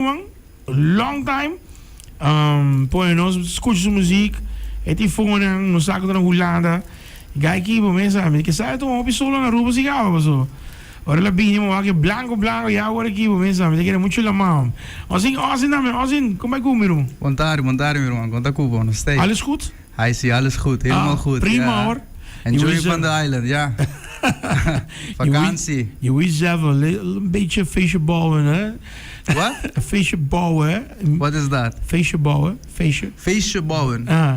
Man, long time. Pone nos scucha su muziek. E tifonan, nos sa cu ta na Hulanda. Guy ki bo mesa, mi ke sa e tuma hopi solo na Aruba si caba paso. Ora el a bini mi wak e blanco blanco ya awor aki bo mesa, mi ta kere mucho lama. Osin, Osin tambe, Osin, con bai cu mi ruman? Bon tardi, bon tardi mi ruman, con ta cu bo? Nos stay. Alles goed? Hi, si, alles goed, helemaal Ah, goed. prima ja. hoor. Enjoying van the island, ja. Vakantie. Je moet zelf een een beetje feestje bouwen, hè? Wat? Een feestje bouwen, hè? Wat is dat? Feestje bouwen, feestje. Feestje bouwen? Ah.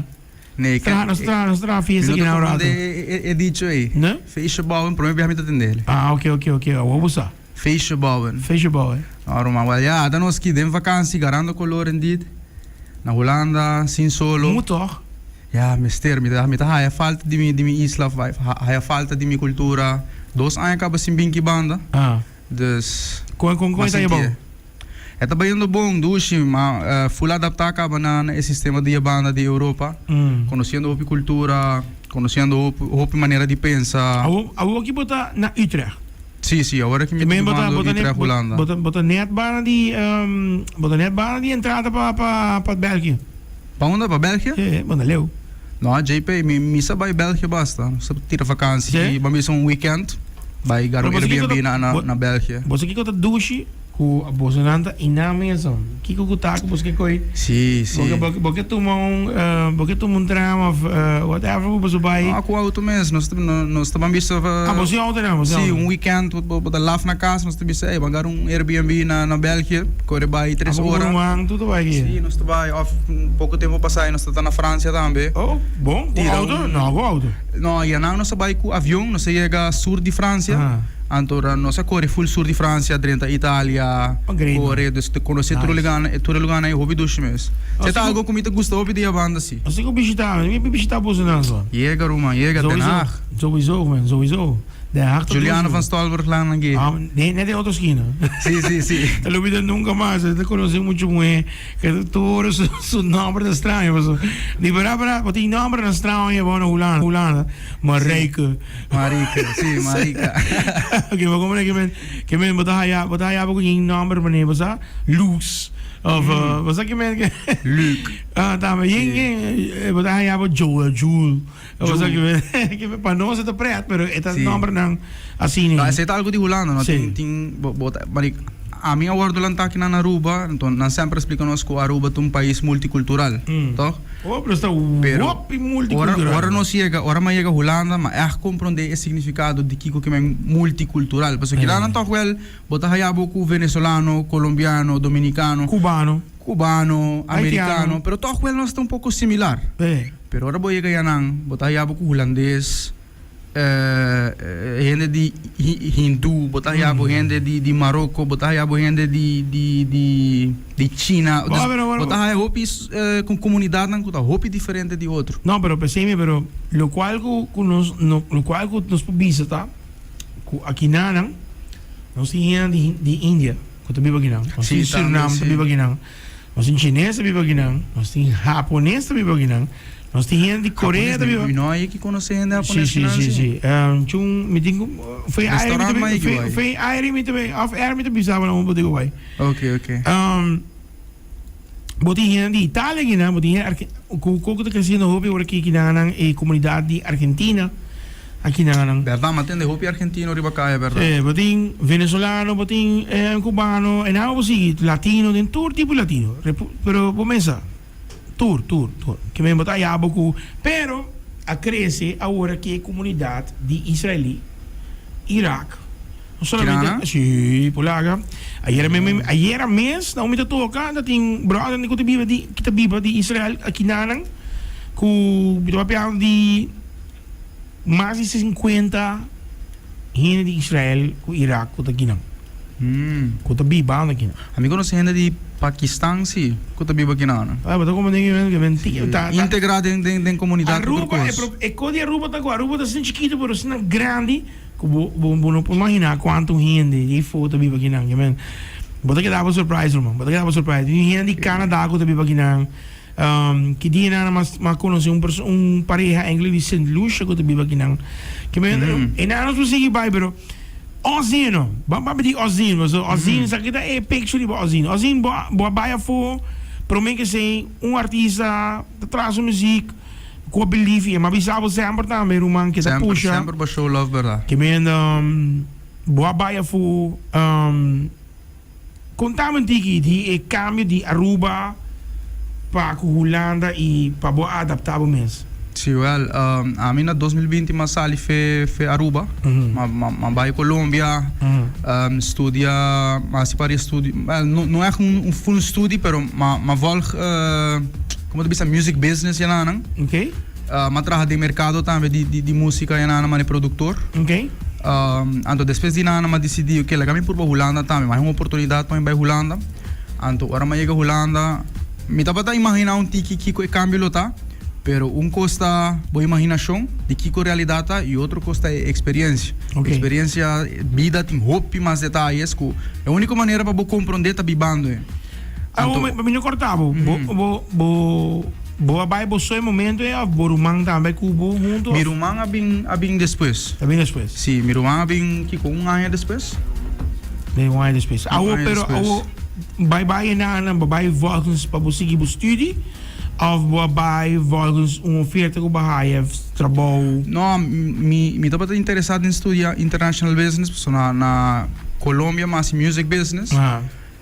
Nee, ik Tra, nos tra, nos tra fiesta Mi no ki ta nou rato. comprende e, e dicho ei. Ne? Feestje bouwen, prome biaha mi ta tende ele. Ah, oké, oké, oké. Awor bo sa. Feestje bouwen. Feestje bouwen. No, ruman, wel ja, dan nos ki den vakantie, garando color indeed. Na Hulanda, sin solo. Moet toch? Ja, mester. Mi ta, mi ta haya falta di mi, di mi isla, haya falta di mi cultura. Dos aña caba sin bin ki banda. Ah. Dus. Con, con, con m'a e ta je bou? sintié. E ta bayendo bon, dushi, ma full adaptá caba na, na e sistema di e banda di Europa. Conociendo hopi cultura, conociendo hopi, hopi manera di pensa. Awor, awor ki bo ta na Utrecht? Sí, sí, awor aki mi ta Bo ta, bibando bo ta net, Utrecht, Hulanda. bo ta, bo ta net banda di, bo ta net banda di entrada pa, pa, pa België. Pa unda? Pa België? Sí, bo na leu. No, JP, mi, mi sa bai België basta. Mi sa tira vakantie, Sí? ban bisa un weekend, bai gara un Pero boso kiko Airbnb ta, na, na, bo, na België. boso kiko ta dushi ku bosonan ta inan mesun. Kiko ku ta ku boso ke koi? Sí, sí. Bo ke, bo ke, bo ke tuma un, bo ke tuma un tram of whatever ku boso bai. No, ku auto mes. Nos ta, nos ta ban bisa. Ah, boso tin auto nan, boso tin Sí, auto. un weekend bo, bo ta laf na kas, nos ta bisa, ey, ban gara un Airbnb na, na België, kore bai tres Abo ku ora. ruman tur ta bai aki? Sí, nos ta bai. Of poko tempo pasá nos ta ta na Francia tambe. Oh, bon. Ku Tira auto? un. No, ku auto. No, yanan nos a bai ku avion, nos a yega sur di Francia. Ah. Anto ora nos a kore full sur di Francia, drenta Italia, Oh, great, man. kore, dus te konosé tur Nice. lugarnan, e tur e lugarnan ei hopi dushi mes. Nos Se ta tin ku, algo ku mi ta gusta hopi di e banda si. nos tin ku bishitá, mi mi bishitá bosonan so. Yega ruman, yega Den Sowieso, Haag. sowieso man, sowieso. Den Haag ta Juliano dushi van man. Stolberglaan aki. Ah, ne, net den otro skina. Si, si, si. Ta lubida nunka mas, e ta konosé muchu muhé ke tur su su nòmber ta straño paso. Di berdad berdad bo tin nòmbernan straño bo na Hulanda, Hulanda. Marijke. Marieke, si, Marica. Ok, bo como ke men, ke men bo ta haya, bo ta haya bo ku yin nomber mane, bo sa Loes of bo sa ke men ke Luc. Ah, tambe yin Si. yin bo ta haya bo Joel, Jul. Bo sa Jul. ke men, ke men pa nos e ta pret, pero e ta Si. nombernan asina. No, esei ta algo di Hulanda, no? Si. Tin, tin, bo, bo ta, mari, ami a wordo lanta aki na Aruba, enton nan semper a splika nos ku Aruba ta un pais multikultural, toch? Oh, pero esta Pero hopi ora, multicultural. ora nos yega, ora mi a yega Hulanda, mi a echt comprende e significado di kiko ke men multicultural. Pasobra kilanan toch wel, bo ta haya bo ku venezolano, colombiano, dominicano, Cubano. cubano, Haitiano. americano, pero toch wel nos ta un poco similar. Pero ora bo yega yanan, bo ta haya bo ku hulandes, hende di hindu, bo ta haya bo hende di Maroko, bo ta haya bo hende di di di di China. Bo, pero, Bo ta haya hopi ku komunidatnan ku ta hopi diferente di otro. No, pero p'esei mi, pero lokual ku ku nos no lokual ku nos por bisa ta ku akinanan nos tin hende di di India ku ta biba akinan, nos tin Sí, tambe, Surinam ta sí. biba akinan. Nos tin chines ta biba akinan, nos tin hapones ta biba akinan, nos tin hende di Korea ta biba. Mi no a yeki konosé hende hapones Si, si, si, si. Chun, mi tin ku, fei aire mi ta Restaurant ma fei, fei aire mi ta of air mi ta bisa bo na un bo digo bai. Ok, ok. Bo tin hende di Italia akinan, bo tin hende Arge, ku ku ta kresiendo hopi ora ki akinan e komunidat di Argentina. Akinanan. Berdad, m'a tende hopi argentino riba kaya, berdad. Sí, bo tin venezolano, bo tin cubano, e nan bo sigui latino, den tur tipo di latino. Repu, pero bo mesa, tur, tur, tur. Ke men bo ta haya bo ku, pero a krese awor aki e komunidat di israelí, Irak, no solamente, Kirana? sí, por laga. Ayera me, me, ayera mes, na un mi ta toka, ta tin brother ku ta biba di, ki ta biba di Israel, akinanan, ku mi ta papia di. Mas di sinkuenta hende di Israel ku Irak ku ta kinan, ku ta biba na kinan. Ami konosé hende di Pakistan si ku ta biba kinan. Ah, bo ta komo den e men Si, integrá den den den komunidat ku tur Aruba, kos. e kos di Aruba ta ku Aruba ta asina chikitu pero asina grandi ku bo bo bo no por imaginá kuantu hende di afó ta biba kinan. Bo ta keda bo surprise ruman, bo ta keda bo surprise. Tin hende di Canada ku ta biba kinan. Ki dia nan mas mas conoce un perso un pareha enkele di Sint Lucia cu ta biba akinan. Ke men e nan nos por sigui bai pero Ozino, ban papia di Ozin, pasobra Ozin sa kita e picture riba Ozin. Ozin bo a bo a bai afó promé ke esei un artista ta traha su muzik ku a believe i e m'a bisa bo semper tambe ruman ke ta Semper, pusha. semper bo show love berdad. Ke men bo a bai afó. Contame un tiki di e cambio di Aruba pa cu Hulanda y pa bo a adapta bo mes. Si, wel, ami na 2020 m'a sali fe fe Aruba, m'a m'a bai Colombia, studia, m'a haci varios studio, wel no no echt un un full studie pero m'a m'a volg como ta bisa music business y nan. Ok. M'a traha den mercado tambe di di di musica y nan mane productor. Ok. Anto despues di nan m'a disidí, oke, laga mi purba Hulanda tambe. M'a haña un oportunidat pa mi bai Hulanda. Anto ora m'a yega Hulanda, mi tabata imaginá un tiki kiko e kambio lo ta, pero un kos ta bo imaginashon di kiko realidat ta i otro kos ta e eksperiensia. Eksperiensia, bida tin hopi mas detayes ku e úniko manera pa bo komprondé ta bibando e. Anto, mi no korta bo. Bo, bo. Bo a bai bo so e momento ei of bo ruman tambe ku bo huntu? Mi ruman a bin a bin despues. A bin despues? Si, mi ruman a bin kiko un aña despues. Den un aña despues. Awo pero awo bai bai e nan bo bai volgens pa bo sigui bo studie of bo a bai volgens un oferta ku bo a haya trabou? No, mi mi tabata interesa den studia international business pasobra na na Colombia mi a hasi music business.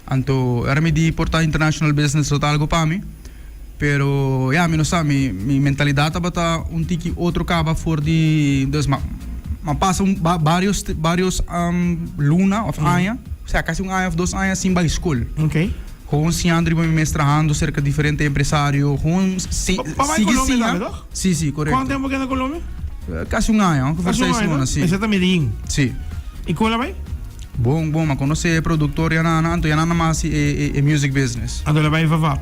Anto era mi di por ta international business lo ta algo pa mi, pero ya mi no sa, mi mi mentalidad tabata un tiki otro caba for di, dus ma ma pasa un ba varios varios luna of aña, osea casi un aña of dos aña sin bay school. Okay. Gewoon siñando riba mi mes trahando cerca diferente empresario, gewoon si Pa bay sigui Colombia siña. tambe toch? Si si, Cuanto corecto. tempo keda Colombia? Casi un aña, ongeveer Casi un seis aña luna, toch? si. Esei ta Medellin. Si. Y con la bay? Bon, bon, m'a conoce e productor ya nan, anto ya nan a hasi e, e, e music business. Anto la bay vava.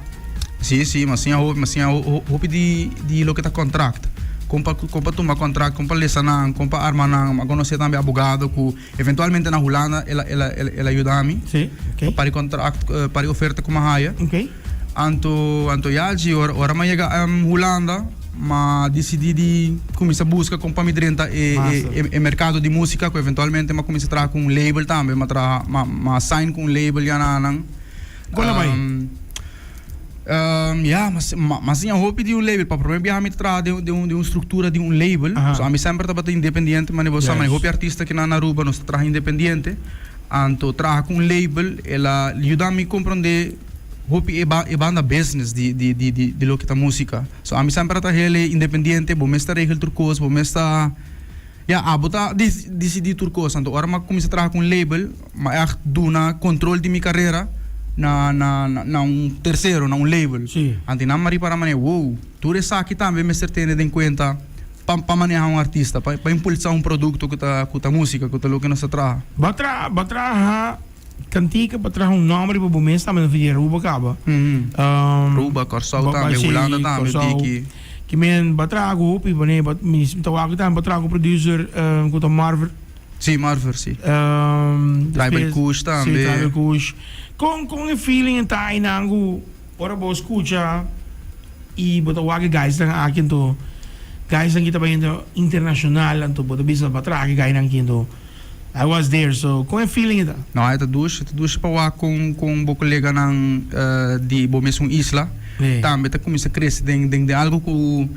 Si, si, m'a siña hopi, m'a siña hopi di, di loke ta contract. Con pa, con pa tuma contract, con pa lesa nan, con pa arma nan. M'a conoce tambe abogado cu eventualmente na Hulanda el a, el a, el a yuda mi. Si, ok. Pa di contract, pa di oferta cu m'a haya. Ok. Anto, anto ya dje, ora, ora m'a yega Hulanda, m'a disidí di kuminsá buska kon pa mi drenta e, e, e merkado di músika, ku eventualmente m'a kuminsá traha ku un label tambe, m'a traha, m'a, m'a sign ku un label ya na nan. Kon a bai? Ya, m'a, m'a siña hopi di un label. Pa promé biaha mi ta traha den, den un, den un struktura di un label. So ami semper tabata independiente, manera bo sa, manera hopi artista kinan na Aruba nos ta traha independiente. Anto traha ku un label, el a yuda mi komprondé. Hopi e ba e banda business di di di di di loke ta musica. So ami semper a ta hele independiente, bo mes ta regel tur cos, bo mes ta ya abo ta dicidi tur cos. Anto ora mi a cuminsa traha cu un label, mi a echt duna control di mi carera na na na un tercero, na un label. Sí. Anto nan mi a ripara manera, wow, tur esaki tambe mester tene den cuenta pa pa maneha un artista, pa pa impulsa un producto cu ta cu ta musica, cu ta loke nos ta traha. Bo a traha bo a traha. Kantika pa traha un nomber riba bo mes tambe na via Aruba kaba. Aruba, Kòrsou tambe, Hulanda tambe, tiki. Ki men ba traha ku hopi pone ba mi ta wak tambe ba traha ku producer ku ta Marver. Si, Marver, si. Tribal Kush tambe. Si, Tribal Kush. Kon kon e feeling ta einan ku ora bo skucha i bo ta wak e guysnan aki anto guysnan ki ta bayendo internashonal anto bo ta bisa ba traha ku e guynan aki anto. I was there so kon e feeling e ta? No e ta dushi, e ta dushi pa wak kon kon bo koleganan di bo mesun isla tambe ta kuminsá krese den den den algu ku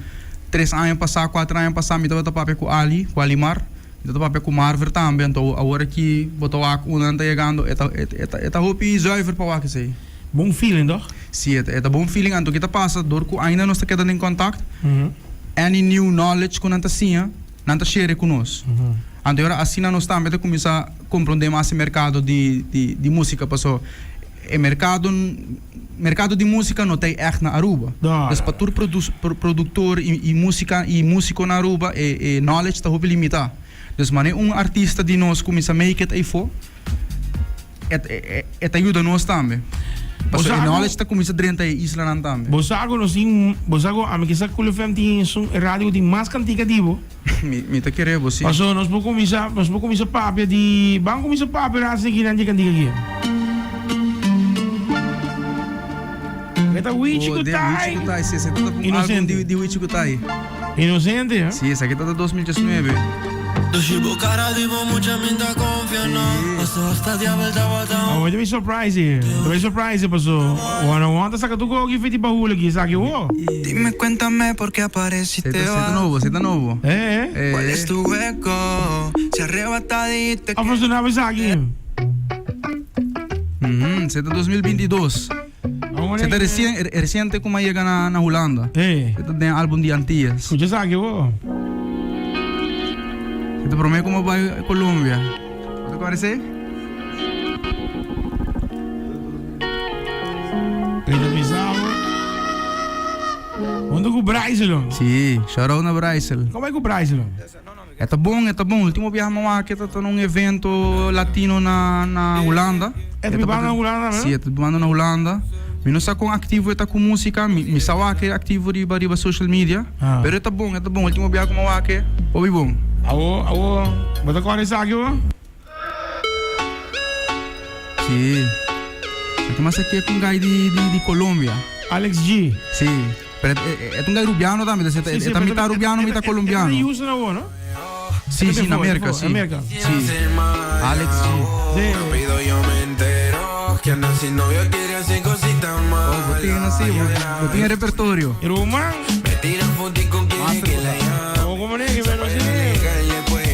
tres aña pasá, kuater aña pasá mi tabata papia ku Ali, ku Alimar, mi tabata papia ku Marver tambe, anto awor aki bo ta wak unda nan ta yegando e ta e ta e ta hopi zuiver pa wak esei. Bon feeling toch? Si e ta e ta bon feeling anto ke ta pasa dor ku ainda nos ta keda den kontakt any new knowledge ku nan ta siña nan ta share ku nos. Anto e ora asina nos tambe ta kuminsá komprondé mas e merkado di di músika paso e merkado merkado di músika no ta ei ègt na Aruba. Dus pa tur produktor i músika i músiko na Aruba e e knowledge ta hopi limitá. Dus manera un artista di nos kuminsá make it eifó E ta yuda nos tambe. Pasobra e knowledge ta kuminsá drenta e islanan tambe. Bo sa ku nos tin, bo sa ku ami ke sa Cool FM tin esun e radio ku tin mas kantika di bo. Mi ta kere bo si. Pasobra nos por kuminsá, nos por kuminsá papia di, ban kuminsá papia ras di kinan di e kantika aki. E ta Wichi Oh, ku den Tai. Wichi ku Tai, si esaki ta un album Inocente. di Wichi ku Tai. Inocente, eh? Si, esaki ta 2019. Awo mi ta bin surprise e. Ta bin surprise paso One on One ta saka tur koki fiti bahul aki esaki wo. Se ta nobo, se ta nobo. Eh. Afortunado esaki. Se ta 2022. Se ta recien, reciente como a yega na, na Hulanda. Eh. Se ta den album di Antillas. Escucha esaki bo. Se ta prome como bai Colombia. Bo ta parece? Rita Pizarro. Junto cu Brycelon. Sí, shout out na Brycel. Como bai cu Brycelon? E ta bon, e ta bon. Ultimo biaha mi wak e ta na un evento latino na na Hulanda. E ta bibando na Hulanda tambe? Si, e ta bibando na Hulanda. Mi no sa kon aktivo e ta ku musika, mi mi sa wak e aktivo riba riba social media. Pero e ta bon, e ta bon. Ultimo biaha ku mi wak e, hopi bon. Awo, awo, bo ta kòrda esaki bo? Si. Aki mas aki e ku un guy di di di Colombia. Alex G. Si. Pero e e ta un guy rubiano tambe, e ta e ta mitad rubiano mitad colombiano. E ta di Houston awor, no? Si, si, na Merca, si. Si. Alex G. Si. Oh, bo tin así, bo, bo tin e repertorio. E ruman. Master bo ta. Como como ne, que me no sé.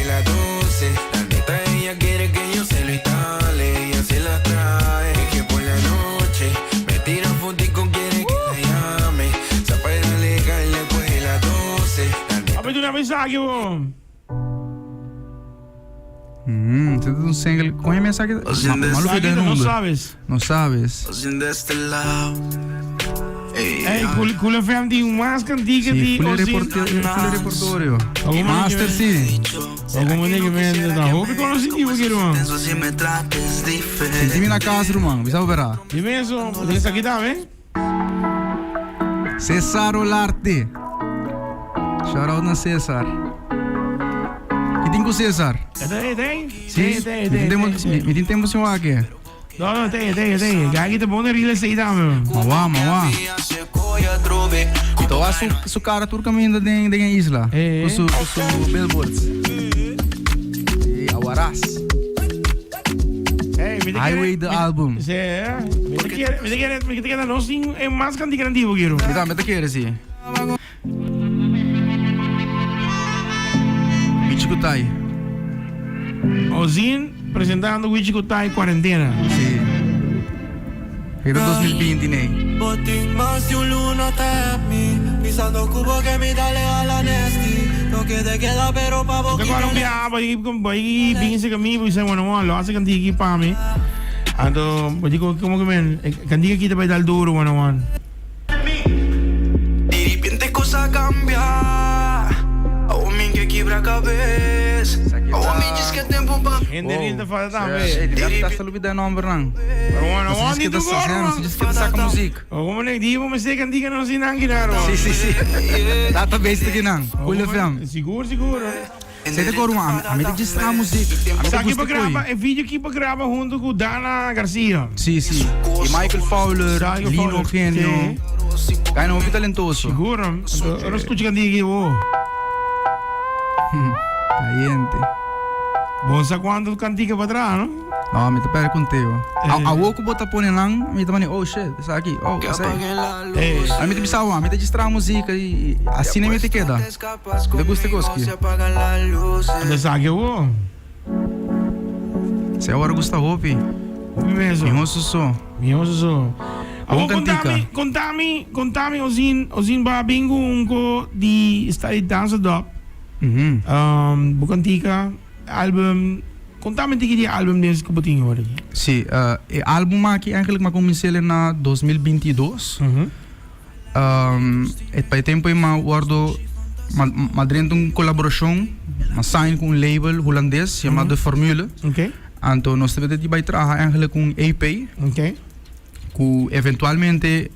Ape duna mensahe bo. Mm, este es un single. ¿Cómo es mensaje? Ma, malo que No sabes. No sabes. Ey, Cool, Cool FM tin mas cantica Sí, di full Ozzy. repertorio, repertorio. Master, sí. Como nigga man, ta hopi conocí tipo aquí, man. Sentimi na casa, ruman. Bisa verá. Dime eso, tienes aquí también. Cesar Olarte. Shout out na Cesar. Ki tin ku Cesar? Tem, tem. Sí, Tem, mi tem, tin tempo, tem. mi, mi tin tempo sin wak. No, no, tem, tem, tem. Gagi te bom na real estate tambe. Mawa, mawa. Y toa su, su cara tur caminda den, den e isla. Eh. Cu su, cu su billboards. Sí, awaras. Hey, mi te Highway the album. Sí, eh. Mi te quiere, mi te quiere, mi te quiere nos tin eh, mas cantica antiguo quiero. Mi tambe te quiere, sí. Wichi Kutai. Ozin presentando Wichi Kutai Cuarentena. Sí. Era 2020, nee. Te acuerdo un biaha bai bai bin cerca mi bo bisa bueno bueno lo hace cantica aki pa mi. Anto bo dico como que men cantica aki ta bai dal duro bueno bueno. Hende real ta falta tambe. Ey, di berdad ta lubida e nombernan. Pero bueno, Nos one dice di que tu ta gorro, sa, nos man. dice que ta saca muziek. O como nek di bo mester cantica nos sin nan kinar, man. Si, si, si. Database ta kinan. Cool FM. Sigur, sigur. Sey ta cor man, ami ta djis traha muziek. Ami ta Sa ki gusta pa graba, koe. e video ki pa graba hunto cu Dana Garcia. Si, si. Y Michael Fowler, Michael Lino Fowler, Eugenio. si. Guy hopi talentoso. Sigur, anto ora scucha cantica aki bo. Cayente. Bon sa cuanto cantica pa traha, no? No, mi ta perde conteo. Eh. Awo cu bo ta pone nan, mi ta mane, oh shit, esaki, oh, esey. Eh. Ami ta bisa awo, mi ta djis traha muziek y asina mi ta keda. Mi ta gusta e cos aki. Anda esaki awo. Si awor gusta hopi. Hopi meso. Miho suso. Miho suso. Bon Awo cantica. contami, contami, contami Ozin, Ozin ba bin cu un co di sta di danza dop. Um, bo cantica, album, contami tiki di album des cu bo tin awor aki. Si, e album aki eigenlijk mi a cumins'el na 2022. E pa e tempo ei m'a wordo m'a drenta un colaboracion, m'a sign cu un label hulandes yama De Formule. Anto nos tabata di bai traha eigenlijk un EP. Cu eventualmente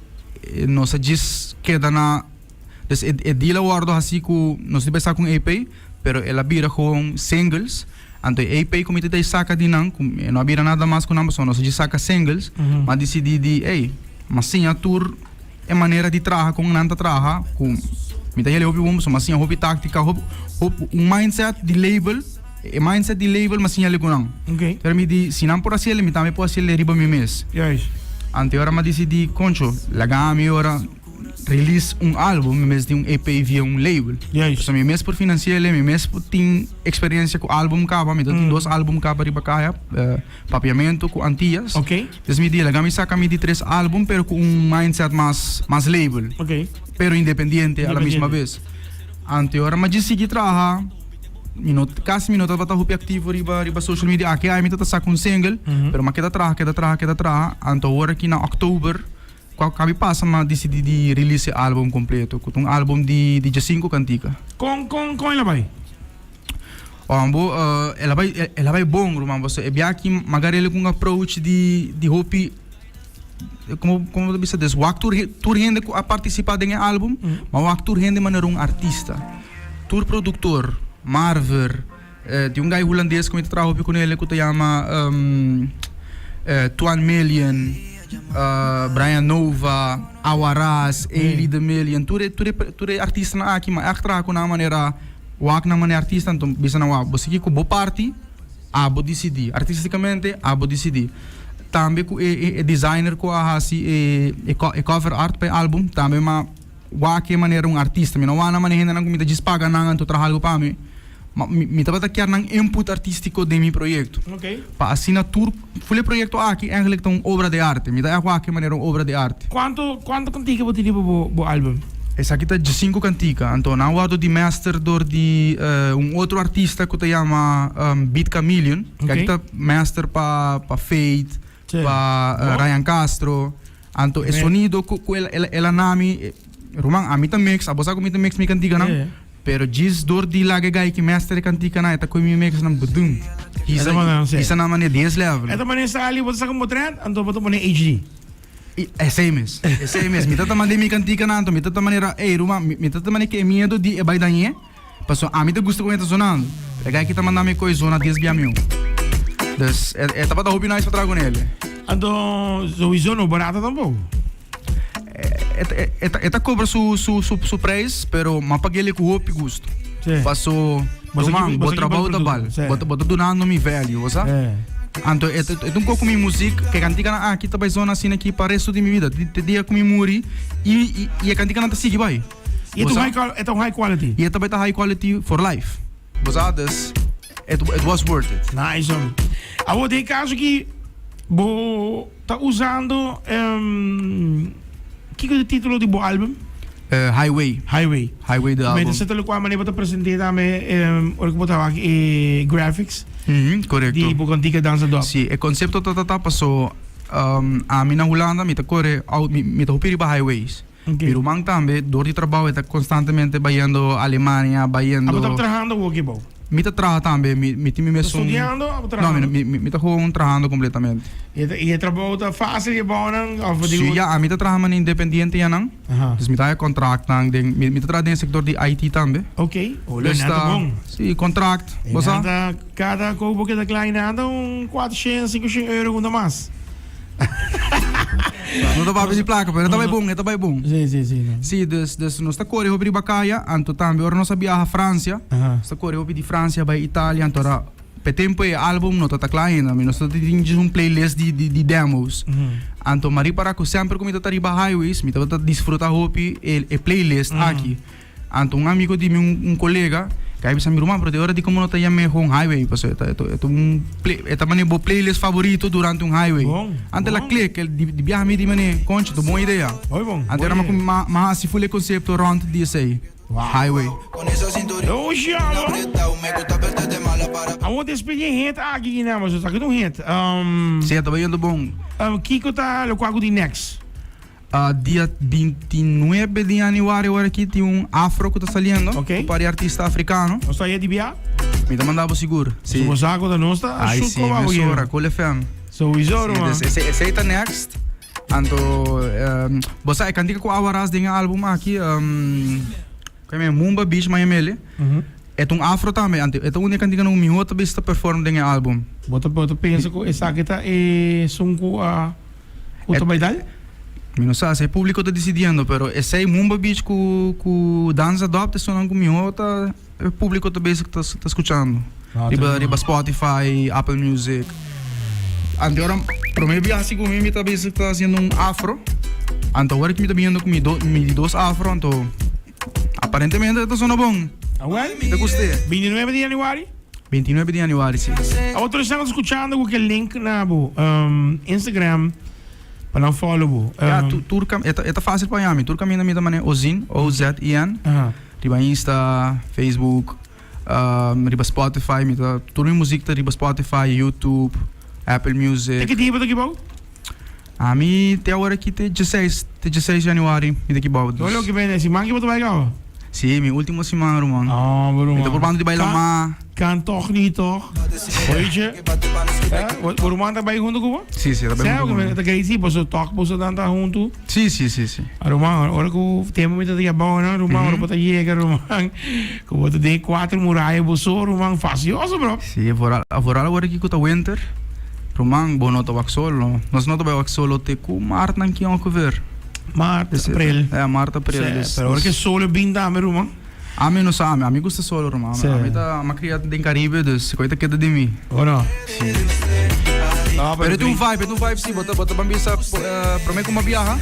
nos a djis keda na, dus e deal a wordo haci cu nos di bai saca un EP, pero el a bira gewoon singles. Anto e EP cu mi ta dai saca di nan, cu no a bira nada mas cu nan pasobra nos a djis saca singles, m'a dicidi di ey, m'a siña tur e manera di traha con nan ta traha, cu mi ta hel hopi bon pasobra m'a siña hopi tactica, hopi, hopi un mindset di label. E mindset di label m'a siña ku nan. Pero mi di, si nan por hasiel, mi tambe por hasiel riba mi mes. Anto ora m'a disidí, concho, laga mi ora release un album en bes di un EP via un label. Pasobra mi mes por financiel, mi mes por tin experiencia cu album caba, mi ta tin dos album caba riba caya, Papiamento cu Antillas. Entonces mi di, laga mi saca mi di tres album, pero cu un mindset mas, mas label. Pero independiente a la misma vez. Anto ora m'a dje sigui traha. Mi no casi mi no tabata hopi activo riba riba social media aki ai mi ta saca un single pero m'a keda traha keda traha keda traha anto awor aki na october cu a cabi pasa m'a dicidi di release e album completo cu ta un album di di diescinco cantica. Con con con el a bay? Bo el a bay el a bay bon ruman pasobra e bia aki m'a gar'el cu un approach di di hopi como como bo ta bisa des wak tur tur hende cu a participa den e album m'a wak tur hende manera un artista. Tur productor, Marver, tin un guy hulandes cu mi ta traha hopi cu nele cu ta yama Twan Million, Brian Nova, Awaras, Eli the Million, tur e tur e tur e artistanan aki mi a echt traha cu nan manera wak nan manera artista anto bisa nan wak bo sigui cu bo parti abo dicidi artisticamente abo dicidi tambe cu e e designer cu a haci e e cover art pa e album tambe mi a Wak e manera un artista. Mi no wak na manera hendenan ku mi ta djis paga nan anto traha algu pa mi. Ma mi mi tabata kier nan input artístiko den mi proyekto. Pa asina tur ful e proyekto aki eigenlijk ta un obra de arte. Mi ta ègt wak e manera un obra de arte. Kuantu kuantu kantika bo tin riba bo bo album? Esaki ta djesinku kantika. Anto nan wòrdu di mester dor di un otro artista ku ta yama Beat Chameleon. Esaki ta mester pa pa Faith, pa Ryan Castro. Anto e sonido ku ku el el el a nami, ruman ami ta mix, abo sa ku mi ta mix mi kantikanan, pero djis dor di laga e gai ki mester e kantikanan e ta koe mi mixnan bedum. Hisa hisa nan manera dies level. E ta manera sali bo ta saka un botret anto bo ta pone HD. Esei mes, esei mes. Mi ta ta manda mi kantikanan anto mi ta ta manera ey ruman mi ta ta manera ke e miedo di e bai dañ'é. Pasobra ami ta gusta con e ta zonando. Pero e guy aki ta manda mi coy zona dies bia miu. Dus e e tabata hopi nice pa traha con el. Anto sowieso no barata tampoco. E e e ta e ta cobra su su su su prijs pero m'a pag'el cu hopi gusto. Sí. Paso Boso ruman ki bo boso ki trabou buen ta bal. producto. Sí. Bo ta bo ta dunando mi value, bo sa? Sí. Anto e ta e ta un poco mi muziek, ke kantikanan aki ta bai zona asina aki pa resto di mi vida. Te dia cu mi muri y y y e kantikanan ta sigui bai. Y e ta un high, e ta un high quality. Y e ta bai ta high quality for life. Bo sa, dus it, it was worth it. Nice one. Awor den e caso ki bo ta usando um, kiko e titulo di bo album? Uh, Highway. Highway. Highway de album. Met e lokual manera bo ta presente tambe um, ora ku bo ta wak e graphics. Mm -hmm, correcto. Di bo kantika Danza Dop. Si, e concepto ta ta ta paso um, ami na Hulanda mi ta kore mi, mi ta hopi riba highways. Mi ruman tambe, dor di trabou e ta konstantemente bayendo Alemania, bayendo. Abo ta trahando awor ki bo? Mi ta traha tambe, mi mi tin mi Ta mesun. studiando abo trahando? No, mi mi ta gewoon trahando kompletamente. I e trabou ta fásil e bounan òf Si, ya, ami ta traha manera independiente ya nan. Dus mi ta haña kontraktnan den, mi ta traha den e sektor di IT tambe. Oké, hola, nan ta bon. Si, kontrakt, bo sa. Nan ta, kada ku bo keda kla nan ta un kuatershen, sinkoshen euro ku ta mas. No ta papia di plaka, pero e ta bai bon, e ta bai bon. Sí, sí, sí. No. Sí, dus, dus nos ta kore hopi riba kaya, anto tambe ora nos a biaha Francia, nos ta kore hopi di Francia bai Italia, anto ora p'e tempo e album no ta ta kla ainda, mi nos ta tin djis un playlist di di di demos. Anto mi a ripara ku semper ku mi ta ta riba highways, mi tabata disfruta hopi e e playlist aki. Anto un amigo di mi, un, un colega, que a bisa mi ruman, pero de ora di como no ta yam'é gewoon highway, paso e ta, e ta, e ta un play, e ta mane bo playlist favorito durante un highway. Bon, Ante la bon. click, el di, di biaha mi di mane, concha, ta un bon idea. Hoy bon, Ante bon era ma, idea. ma, ma hasi full e concepto rond di esei. Highway. Oh, shama. Awor despedí e hit aki, Guinea, mas esaki ta un hit. Um, Sí, e ta bayendo bon. um, Kiko ta lokual ku di next? Dia 29 di januari ora aki tin un afro ku ta saliendo. Ok. Ku par di artista afrikano. Nos ta yedi bia? Mi ta manda bo sigur. Si. Bo sa ku ta nos ta Ai shoot si, koba bo mesora, Cool FM. Sowieso, Si, ruman. dus esei, esei ta next. Anto, um, bo sa e kantika ku Awaras den e album aki, um, Kaya mi Mumba Beach Miami E ta un afro tambe anto e ta un di e kantikanan ku mihó ta bisa ta perform den e album. Bo ta bo ta pensa ku esaki ta esun ku a ku ta bai dal? Mi no sa, si e publiko ta disidiendo pero esei Mumba Beach ku ku Danza Dop ta esunnan ku mihó ta e publiko ta bezig ta ta skuchando. Riba riba Spotify, Apple Music. Anto ora prome biaha si ku mi mi ta bezig ta hasiendo un afro. Anto awor ki mi ta biniendo ku mi do mi di dos afro anto aparentemente ta sona bon. Awel? Mi ta gust'é. 29 di januari? 29 di januari si. Awor tur esnan ku ta skuchando ku ke link na bo Instagram pa nan follow bo. Ya tur e ta e ta fásil pa yami. Tur kaminda mi ta manera Ozin, O-Z-I-N. Riba Insta, Facebook. Riba Spotify mi ta tur mi muzik ta riba Spotify, YouTube, Apple Music. Te ki dia bo ta kibou? Ami te awor aki te dieseis, te dieseis januari mi ta kibou. Lo loke bene siman ki bo ta bai kaba? Si, mi ultimo siman ruman. Oh, ruman. Mi ta probando di bai lama. Kan toch niet toch? Weet je? Bo ruman ta bai hunto ku bo? Si, si, ta bai hunto ku mi. Ta crazy, boso toch boso dan ta hunto. Si, si, si, si. Ruman, ora ku tempo mi ta di abou nan, ruman, ora bo ta yega, ruman, ku bo ta den kuater muraya bo so, ruman, fastioso, bro. Si, vooral, vooral awor aki ku ta winter, ruman, bo no ta wak solo. Nos no ta bai wak solo te ku maart nan ki ongeveer. Maart, april. Ja, maart, april. Si, pero ora ku e solo bin tambe, ruman. Ami no sa, ami, ami gusta solo, ruman. Si. Ami ta, mi a kria den Caribe, dus koe ta keda den mi. O no? Si. No, Pero e ta un vibe, e ta un vibe si, bo ta, bo ta ban bisa, prome ku mi a biaha,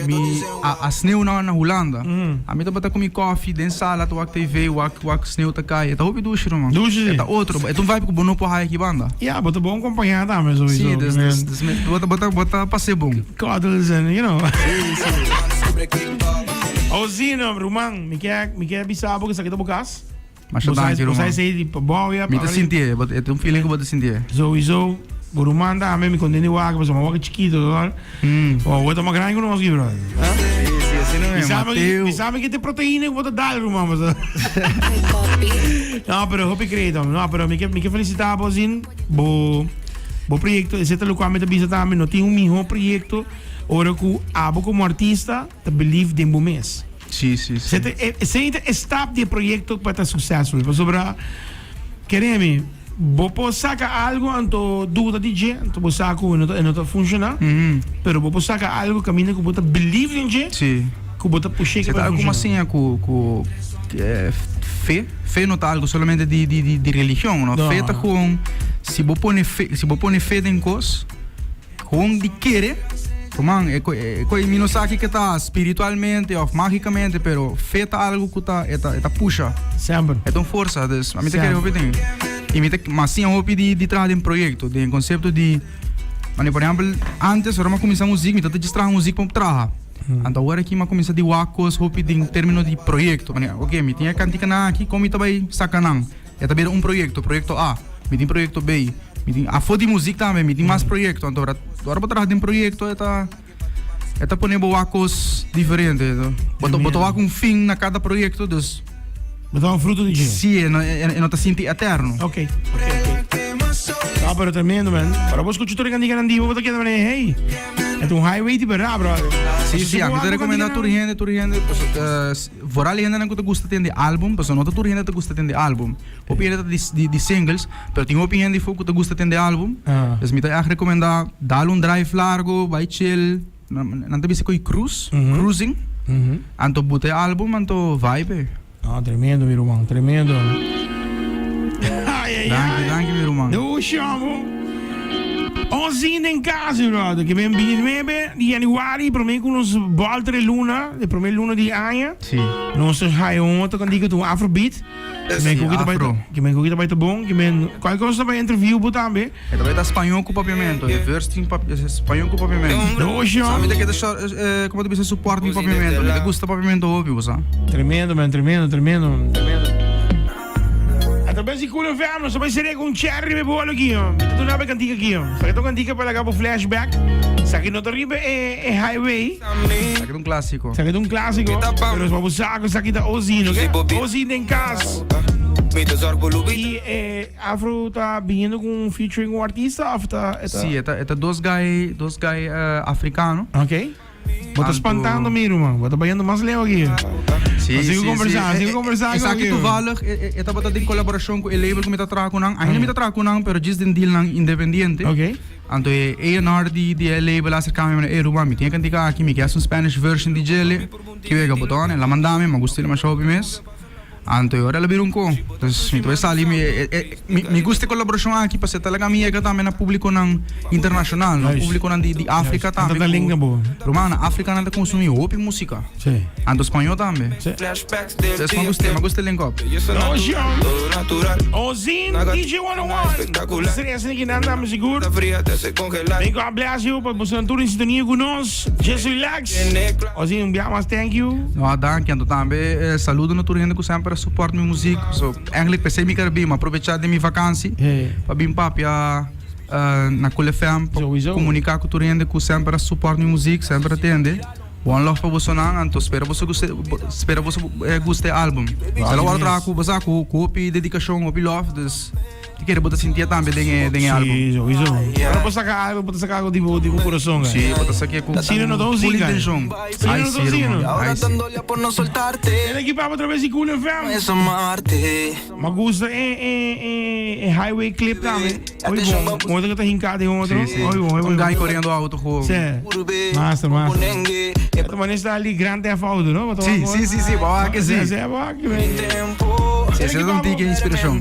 mi a, a sneeuw na, na Hulanda. Ami tabata ku mi koffie den sala ta wak TV, wak, wak sneeuw ta kai. E ta hopi dushi, ruman. Dushi, si. E ta otro, e ta un vibe ku bo no por haya aki banda. Ya, bo ta bon kompañá tambe sowieso. Si, dus, dus, dus mi, bo ta, bo ta, bo ta pas'é bon. Cuddles and, you know. Si, si. Ozino, ruman, mi ke mi ke bisa bo ku esaki ta bo kas. Masha Bo sa danki, bo sa ruman. esei di pa bou ya Mi ta pa sintié, bo e ta un feeling ku bo ta sintié. Sowieso, bo ruman tambe mi kontenti wak pasobra mi wak chikito tòg. Bo bo ta mas grandi ku nos aki brother. Si, si, asina Mi mes, sa mi Mateo. mi sa mi ki ta e proteina ku bo ta dal ruman pasobra. No, pero hopi great hombre. No, pero mi ke mi ke felisitá bo Ozin, bo bo proyekto esei ta lokual mi ta bisa tambe no tin un mihó proyekto ora ku abo komo artista Ta believe den bo mes. Sí, sí, sí. Esei ta e stap di e proyecto pa ta successful. Pasobra, kere mi, bo por saca algo anto duda di dje, anto bo sa cu e no ta funciona, pero bo por saca algo caminda cu bo ta believe den dje, Sí. cu bo ta push'e Se pa ta algo funciona. mas siña cu, cu fe, fe no ta algo solamente di, di, di, di religion, no. No. Fe ta gewoon, si bo pone fe, si bo pone fe den cos, Gewoon di kere, ruman, e koe mi no sa kiko ta spiritualmente of magicamente, pero fe ta algo ku ta e ta e ta pusha. Semper. E ta un forsa, dus ami ta kere hopi den. I mi ta mas siña hopi di di traha den proyekto, den konsepto di mane por ehèmpel antes ora mi a kuminsá muzik mi ta djis traha muzik pa traha. Anto awor aki mi a kuminsá di wak kos hopi den término di proyekto, mane oke mi tin e kantikanan aki kon mi ta bai saka nan? E ta bira un proyekto, proyekto A, mi tin proyekto B. Mi tin afo di muzik tambe, mi tin mas proyekto. Anto ora ora bo traha den proyekto e ta e ta pone bo wak kos diferente. Bo ta bo ta wak un fin na kada proyekto, dus Bo ta wak fruto di dje. Si, e no e no ta sinti eterno. Ok, ok, ok. No, pero tremendo, man. Ora bo skucha tur e kantikanan di bo, bo ta keda manera, hey, e ta un highway di berdad, brother. Si, si, ami ta rekomendá tur hende, tur hende, vooral e hendenan ku ta gusta tende album, pasobra no ta tur hende ta gusta tende album. Hopi hende ta di di singles, pero tin hopi hende for ku ta gusta tende album. Dus mi ta ègt rekomendá dal un drive largo, bai chill, nan ta bisa koe cruise, cruising, anto buta e album anto vibe. Ah, tremendo mi ruman, tremendo. Ai, ai, Danki, ai. danki mi ruman. Dushi, amo. Ozin den cas, brother. Ke ben 29 di januari, prome ku nos bolter e luna, de prome luna di aña. Si. Nos ta haya un otro kantika, un afrobeat. Si, afro. Ke men ku ta bai ta bon, ke men kualke cosa ta bai interview bo tambe. E ta bai ta spañó ku papiamento, e verse tin spañó ku papiamento. Doshi Sa mi hòmber. ta keda komo ta bisa support mi papiamento, mi ta gusta papiamento hopi bo sa. Tremendo man, tremendo, tremendo, tremendo. Atrabes di Cool FM nos ta bai seria ku un cherry riba e bolo aki. Mi ta duna bo e kantika aki. Sa ki ta un kantika pa laga bo flashback. Sa ki no ta riba e highway. Esaki ta un clásico. Esaki ta un clásico. Pero pa bo sa cu esaki ta Ozzy, no ke? Ozzy den cas. Y e Afro ta biniendo cu un featuring un artista of ta e ta? Sí, e ta e ta dos guy, dos guy africano. Ok. Bo ta spantando mi, ruman. Bo ta bayendo mas leu aki. Sí, Sigo sí, conversa, sí. sigo conversa. Esaki toevallig e e tabata den colaboracion cu e label cu mi ta traha cu nan. Ainda mi ta traha cu nan, pero djis den dealnan independiente. Ok. Anto e A&R di di e label a acerca mi, Ey Ruben, mi tin e cantica aki, mi ke haci un Spanish version di djele, ki wega bo ta? El a manda mi, mi a gusta el masha hopi mes. Anto e ora el a bira un ko. Dus mi ta bai sali mi e e mi mi gusta e kolaborashon aki pasobra ta laga mi yega tambe na publikonan internashonal, no publikonan di di Afrika tambe ku ruman na Afrika nan ta konsumí hopi músika. Anto spañó tambe. Entonces mi gusta mi gusta e link up. Ozin DJ 101 Stress ni kinan dame sigur. May God bless you pa boso tur in sintonia ku nos. Just relax. Ozin un bia mas thank you. No, danki. Anto tambe eh, saludo na tur hende ku semper a support mi muziek. So, eigenlijk p'esei mi kere bin, mi aprovecha den mi vakantie pa bin papia eh, na Cool FM, pa Sowieso. komunika ku tur hende ku semper a support mi muziek, semper a tende. One love pa bosonan, anto spera boso gusta, spera boso eh, gusta e album. Sala wòrdu traha ku, bo sa, ku ku hopi dedikashon, hopi love, dus Ti kere bo ta sintié tambe den e den e album. Sí, sowieso. Ora bo saka algo, bo ta saka algo di bo di bo corazon, guy. Sí, bo ta saké ku Si no, no ta un full sin, guy. intenshon. Si no, Ai no ta sí, un sin, ruman. no. Ai sí. El ekipa bo traves di Cool FM. Ma gusta e e e e highway clip tambe. Hoy bon. Modo ku ta hinká den otro. Sí, sí. Hoy bon, hoy bon. Un guy koriendo auto gewoon. Sí. Master, master. E ta manera sta li Grand Theft Auto, no? Bo ta Sí, wak sí, sí, sí, bo wak sí. Sí, bo wak, man. Sí, ese ta un tiki inspirashon.